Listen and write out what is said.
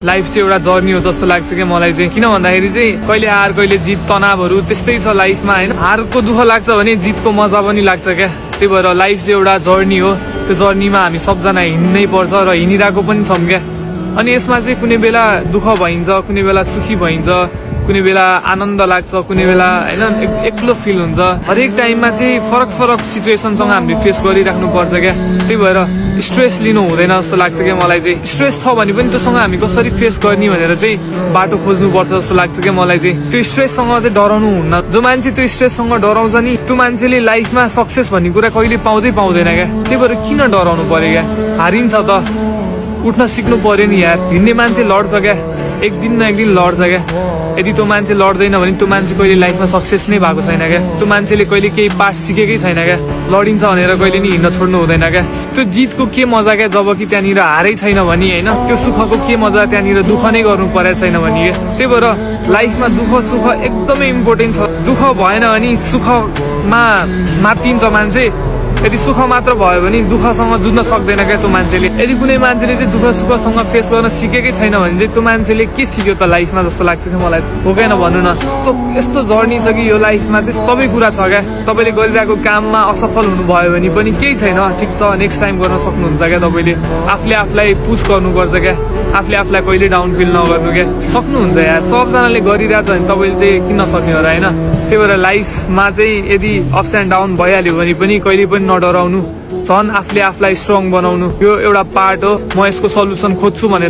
Life चाहिँ एउटा journey हो जस्तो लाग्छ क्या मलाई चाहिँ। किन भन्दाखेरि चाहिँ कहिले हार कहिले जित तनावहरू त्यस्तै छ लाइफमा होइन। हारको दुःख लाग्छ भने जितको मजा पनि लाग्छ क्या। त्यही भएर लाइफ चाहिँ एउटा जर्नी हो। त्यो जर्नीमा हामी सबजना हिँड्नै पर्छ र हिँडिरहेको पनि छौँ क्या। अनि यसमा चाहिँ कुनै बेला दुःख भइन्छ, कुनै बेला सुखी भइन्छ, कुनै बेला आनन्द लाग्छ, कुनै बेला होइन एक्लो फिल हुन्छ। हरेक टाइममा चाहिँ फरक फरक सिचुएसनसँग हामीले फेस गरिराख्नु पर्छ क्या। त्यही भएर स्ट्रेस लिनु हुँदैन जस्तो लाग्छ क्या मलाई चाहिँ। स्ट्रेस छ भने पनि त्योसँग हामी कसरी फेस गर्ने भनेर चाहिँ बाटो खोज्नु पर्छ जस्तो लाग्छ क्या मलाई चाहिँ। त्यो स्ट्रेससँग चाहिँ डराउनु हुन्न। जो मान्छे त्यो स्ट्रेससँग डराउँछ नि त्यो मान्छेले लाइफमा सक्सेस भन्ने कुरा कहिले पाउँदैन क्या। त्यही भएर किन डराउनु पर्यो क्या। हारिन्छ त उठ्न सिक्नु पर्यो नि यार। हिँड्ने मान्छे लड्छ क्या, एक दिन न एक दिन लड्छ क्या। यदि त्यो मान्छे लड्दैन भने त्यो मान्छे कहिले लाइफमा सक्सेस नै भएको छैन क्या। त्यो मान्छेले कहिले केही पाठ सिकेकै छैन क्या। लडिन्छ भनेर कहिले नि हिँड्न छोड्नु हुँदैन क्या। त्यो जितको के मजा क्या जब कि त्यहाँनिर हारै छैन भने होइन। त्यो सुखको के मजा त्यहाँनिर दुःख नै गर्नु परेको छैन भने क्या। त्यही भएर लाइफमा दुःख सुख एकदमै इम्पोर्टेन्ट छ। दुःख भएन भने सुखमा मात्तिन्छ मान्छे। यदि सुख मात्र भयो भने दुःखसँग जुझ्न सक्दैन क्या त्यो मान्छेले। यदि कुनै मान्छेले चाहिँ दुःख सुखसँग फेस गर्न सिकेकै छैन भने चाहिँ त्यो मान्छेले के सिक्यो त लाइफमा जस्तो लाग्छ क्या मलाई। हो कि भन्नु न। यस्तो जर्नी छ कि यो लाइफमा चाहिँ सबै कुरा छ क्या। तपाईँले गरिरहेको काममा असफल हुनुभयो भने पनि केही छैन, ठिक छ, नेक्स्ट टाइम गर्न सक्नुहुन्छ क्या। तपाईँले आफूले आफूलाई पुस गर्नुपर्छ क्या। आफूले आफूलाई कहिले डाउन फिल नगर्नु क्या। सक्नुहुन्छ यार, सबजनाले गरिरहेछ भने तपाईँले चाहिँ किन नसक्ने हो र होइन। त्यही भएर लाइफमा चाहिँ यदि अप्स एन्ड डाउन भइहाल्यो भने पनि कहिले पनि नडराउनु, झन् आफूले आफूलाई स्ट्रङ बनाउनु। यो एउटा पार्ट हो। म यसको सल्युसन खोज्छु भनेर